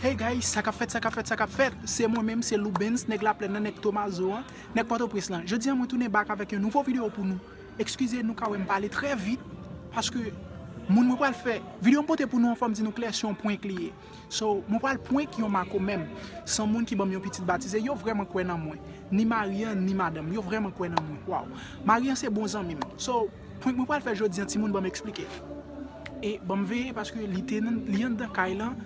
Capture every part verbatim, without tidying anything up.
Hey guys, sa k ap fèt, sa k ap fèt, sa k ap fèt? Se mwen menm, se Loubens, nèg Laplèn nan, nèg Tomazo an, nèg Pòtoprens lan. Jodi a mwen tounen back avèk yon nouvo videyo pou nou. Eskize, nou ka wè m pale trè vit, paske moun mwen pral fè videyo m pote pou nou an, fò m di nou klè, se yon prank li ye. So, mwen pral prank yon makomè m, se yon moun ki ban m yon pitit batize, yo vrèman kwè nan mwen. Ni mari an, ni madanm, yo vrèman kwè nan mwen. Waw. Mari an se bon zanmi m. So, prank mwen pral fè jodi an, timoun, ban m eksplike. E ban m veye paske li te nan, li anndan kay lan,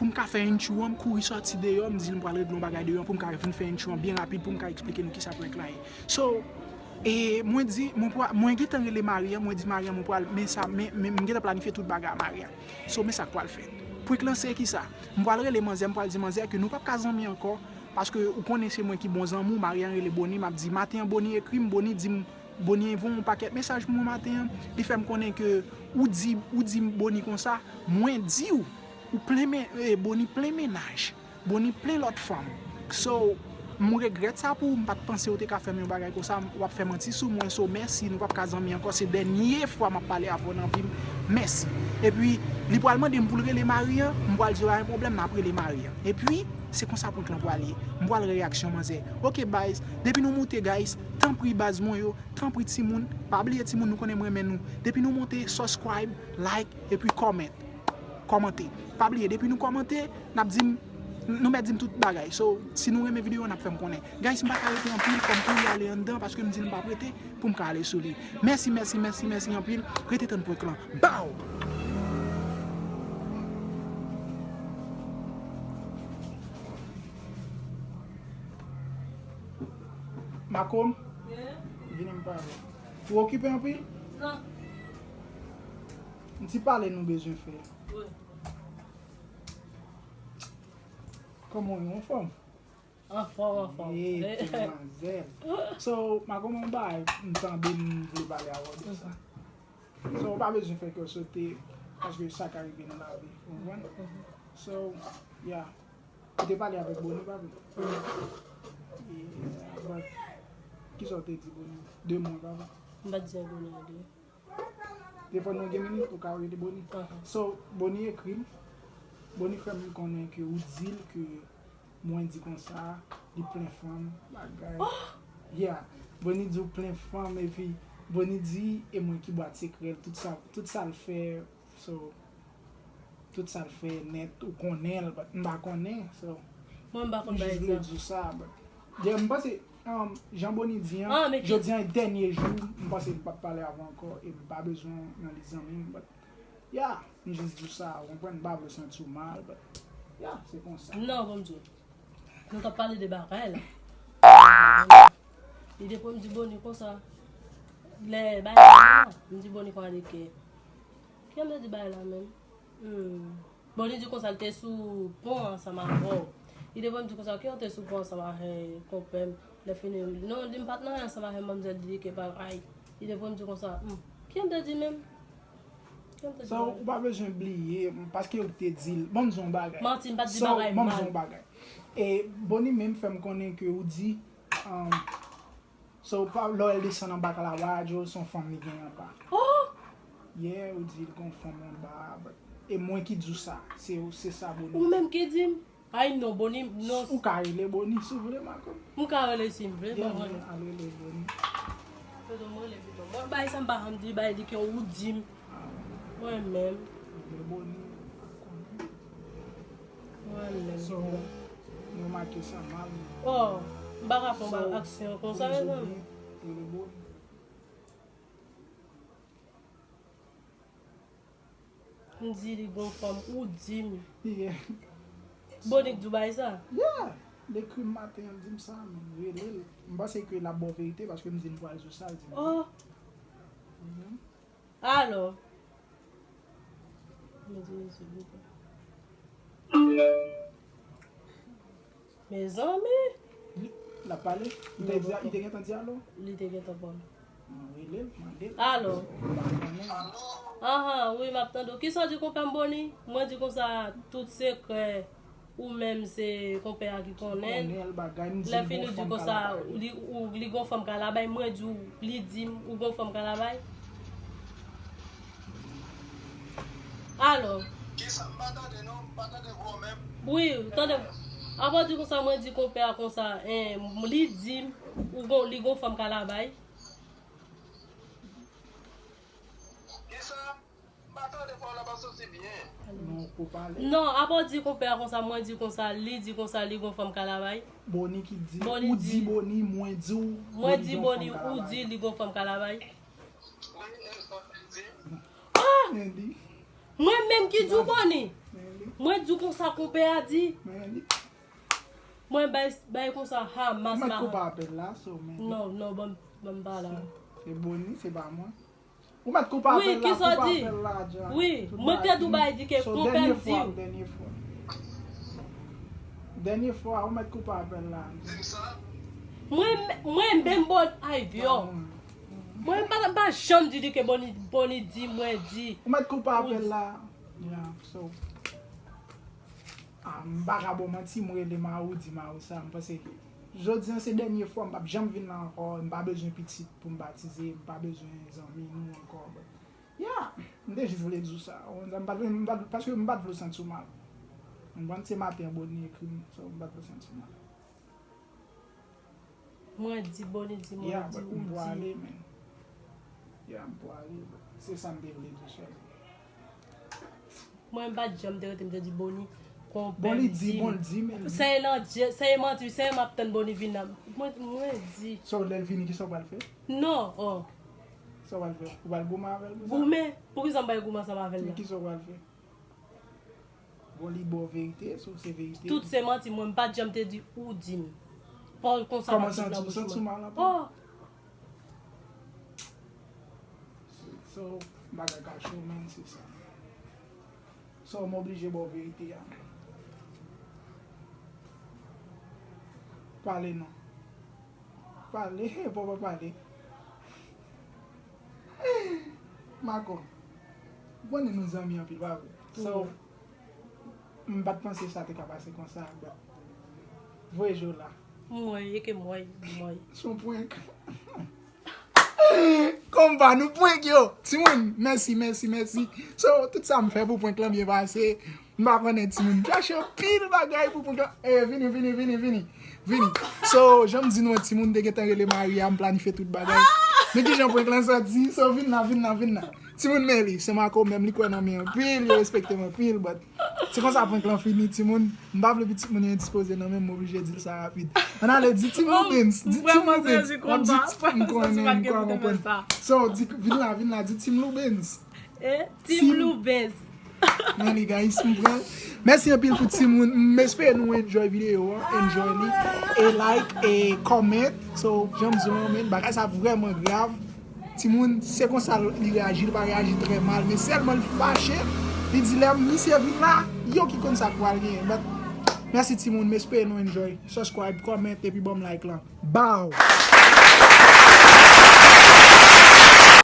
pou m ka fè intro an, m kouri sòti deyò, m di l m pral regle yon bagay deyò pou m ka vin fè intro an byen rapid pou m ka eksplike nou kisa prank lan ye. So, e mwen di, mwen pral, mwen gentan rele mari an, mwen di mari an mwen pral, men sa, men, men m gentan planifye tout bagay a mari an. So, men sa k pral fèt. Prank lan se kisa? M pral rele manzè, m pral di manzè ke nou p ap ka zanmi ankò, paske ou konnen se mwen ki bon zanmi w, mari an rele Boni, m ap di, maten an Boni ekri m, Boni di m, Boni voye yon pakèt mesaj pou mwen maten an, li fè m konnen ke ou di, ou di Boni konsa, mwen di w, ou plen men, eh, Boni plen mennaj, Boni plen lòt fanm. So, m regrèt sa pou ou, m pa t panse ou te ka fè m yon bagay konsa, w ap fè manti sou mwen, so mèsi, nou p ap ka zanmi ankò, se dènye fwa m ap pale avè w nan vi m, mèsi. Epi, li pral mande m pou l rele mari an, m pral di yo pa gen pwoblèm, n ap rele mari an. Epi, se konsa prank lan pral ye, m pral reyaksyon manzè. Ok, guys, depi nou moute, guys, tanpri baz mwen yo, tanpri timoun, pa bliye timoun, nou konnen m renmen nou. Depi nou monte, subscribe, like, epi comment. Kòmante. Pa bliye, depi nou kòmante, n ap di m, nou mèt di m tout bagay. So, si nou renmen videyo a, n ap fè m konnen. Guys, m pa ka rete anpil, fò m kouri ale anndan, paske m di l m p ap rete pou m ka ale sou li. Mèsi, mèsi, mèsi, mèsi anpil. Rete tann prank lan. Bow! Makom, vini m pale. Ou okipe anpil? Non. Yon ti pale nou bezwen fè. Wi. Kòman w ye, anfòm? Anfòm, anfòm. Hey, demoiselle. So, Makom, yon bagay m tande, m vle pale avè w de sa. So, ou pa bezwen fè kè w sote, paske sa ka rive nan lavi, ou konprann? So, yeah. Ou te pale avèk Boni, pa vre? Yeah, but, kisa w te di Boni? De mwen, pa vre? M pa t di anyen Boni an de. Telefòn nan gen minit, ou ka rele Boni. Ahan. So, Boni ekri m. Boni fè m konnen ke ou di l ke mwen di konsa, li plen fanm, bagay. Yeah. Boni di w plen fanm, epi Boni di, e mwen ki bwat sekrè l, tout sa, tout sa l fè, so, tout sa l fè nèt, ou konnen l, but m pa konnen, so. Mwen, m pa konn bagay sa. M jis vle di w sa, but, yeah, m panse, um, jan Boni di an, jodi an e dènye jou, m panse m p ap pale avè w ankò, e m pa bezwen w nan lis zanmi m, but, yeah, m jis di w sa, ou konprann, m pa vle w santi w mal, but, yeah, se konsa. Non, bon Dye. Nou t ap pale de bagay la. Li te pou m di Boni konsa. Lè bagay la, m di Boni konsa de kè. Kè m te di bagay la menm? Hmm. Boni di konsa, l te sou pon ansanm avè w. Li te pou m di konsa, kè w te sou pon ansanm avè konpè m. Lè fini, non, li m pa t nan ansanm avè manmzèl, li di ke bagay. Li te pou m di konsa, hmm. Kè m te di menm? Kè m te di menm? Sa ou pa bezwen bliye, paske ou te di l. Bon, m di yon bagay. Manti, m pa t di bagay mal. Bon, m di yon bagay. E Boni menm fè m konnen ke ou di, um, so, pa, lè w wè l desann anba kalabay, Joe, se yon fanm li gen anba. Oh! Yeah, ou di l gen yon fanm anba, but, e mwen ki di w sa, se, se sa Boni di. Ou menm ki di m? Ay non, Boni, non. Ou ka rele Boni si w vle, Makom. M ka rele si m vle, yeah, mwen. Al rele Boni. Pito m rele pito. Mwen, bay sa m pa janm di, bay li ke ou di m. Mwen menm. Mwen menm. So, mwen make sa mal. Oh, m pa ka fè yon aksyon konsa, mezanmi. M di li gon fanm, ou di m. Yeah. Boni k di w bay sa? Yeah. L ekri m maten an, l di m sa, men rele l. M panse ke l ap ba w verite paske m di l m pral sou sa, l di m. Oh. Mhm. Alò. Mezanmi. L ap pale? Li te di, li te gentan di alo? Li te gentan pale. Mwen rele l, mande l. Alo. Mwen pa konnen. Ahan, wi, m ap tande w. Kisa w di konpè m Boni? Mwen di konsa, tout sekrè ou menm se konpè a ki konnen. Konnen l bagay, m di l gon fanm ka lakay li. Lè fini ou di konsa, li, ou, li gon fanm ka lakay, mwen di w, li di m, ou gon fanm ka lakay. Alo. M pa tande non, m pa tande vwa w menm. Wi, tande. Apa di konsa, mwen di konpè a konsa, en, li di m, ou gon, li gon fanm ka la bay. Kisa? M pa tande pawòl la pa soti byen. Non, pou pale. Non, apa di konpè a konsa, mwen di konsa, li di konsa, li gon fanm ka la bay. Boni ki di, Boni ou di di. Boni, mwen di w, Mwen Boni di gon Boni, fanm ka la ou bay. Di li gon fanm ka la bay. Wi, e sa w di. Ah! Men li. Mwen menm ki di w Boni. Men li. Mwen di w konsa konpè a di. Men li. Mwen bay, bay konsa ha, mas Ou mèt ma koupe ha. Apèl la, so, men li. Non, non, ban m, ban m pale. Se Boni, se pa mwen. Ou mèt koupe Wi, apèl la, kisa w koupe di? Apèl la, John. Wi, Tout mwen bagay te di w fini. Bay di ke So, konpè dènye m di fwa, w. Dènye fwa. Dènye fwa, ou mèt koupe apèl la. Di m sa. Mwen, mwen menm bon, ay, vyo. Mwen pa, pa janm di li ke Boni, Boni di, mwen di. Ou mèt koupe apèl la. Yeah, so. Ah, m pa ka ba w manti, m rele Mawo, di Mawo sa. M panse, jodi a se dènye fwa, m p ap janm vin la ankò. M pa bezwen pitit pou m batize, m pa bezwen zanmi nou ankò. But, yeah, m te jis vle di w sa. Ou konprann sa? M pa t vle, m pa t, paske m pa t vle w santi w mal. M konprann se maten an Boni ekri m, so m pa t vle w santi w mal. Mwen di Boni di, mwen Yeah, di but ou m pou ale, di. Man. Yeah, m pou ale, but se sa m te vle di w sèlman. Mwen m pa t janm te rete m te di Boni, konpè Bon, li m di, di bon, m. Li di, men li. Se nan Dye, se manti, se m ap tann Boni vin nan. Mwen, mwen di. So, lè l vini, kisa w pral fè? Non, oh. Sa w pral fè? Ou pral goumen avè l pou sa? Goumen? Poukisa m pral goumen ansanm avè l Men la? Kisa w pral fè? Bon, li ba w verite, so se verite. Tout se manti, mwen m pa t janm te di ou di m. Pawòl konsa pa Kòman t sot nan santi w? Bouch Santi w mwen. Mal anpil? Oh! So, bagay ka cho, men se sa. So, m oblije ba w verite a. Pale non. Pale, papa pale. Mako, ou konnen nou zanmi anpil, pa vre? So, m pa t panse sa te ka pase konsa, but voye je w la. Mwen, e ke mwen, mwen. Se yon prank. Konpa, nou prank yo. Timoun, mèsi, mèsi, mèsi. So, tout sa m fè pou prank lan byen pase. M pa konnen timoun chache anpil bagay pou prank lan. Eh, vini, vini, vini, vini. Vini. So, jan m di nou an, timoun te gentan rele Maria, m planifye tout bagay. Men kijan prank lan soti. So, vin la, vin la, vin la. Timoun men li, se Mako menm, li kwè nan men anpil, li respekte m anpil, but se konsa prank lan fini, timoun. M pa vle pitit moun yo endispoze nan men m, m oblije di l sa rapid. Ann ale, di Team Loubens, di Team Loubens. M ap di, m konnen, m kwè w konprann. So, di, vin la, vin la, di Team Loubens. Eh, Team Loubens. Men li, guys, m pran. Mèsi anpil pou timoun. M espere nou enjoy videyo an, enjoy li. E like, e comment. So, jan m di w, men, bagay sa vrèman grav. Timoun, se konsa li reyaji, li pa reyaji trè mal, men sèlman li fache, li di lè misye vin la, yo ki konn sa k pral genyen. But, mèsi timoun, m espere nou enjoy. Subscribe, comment, epi ban m like lan. Bow!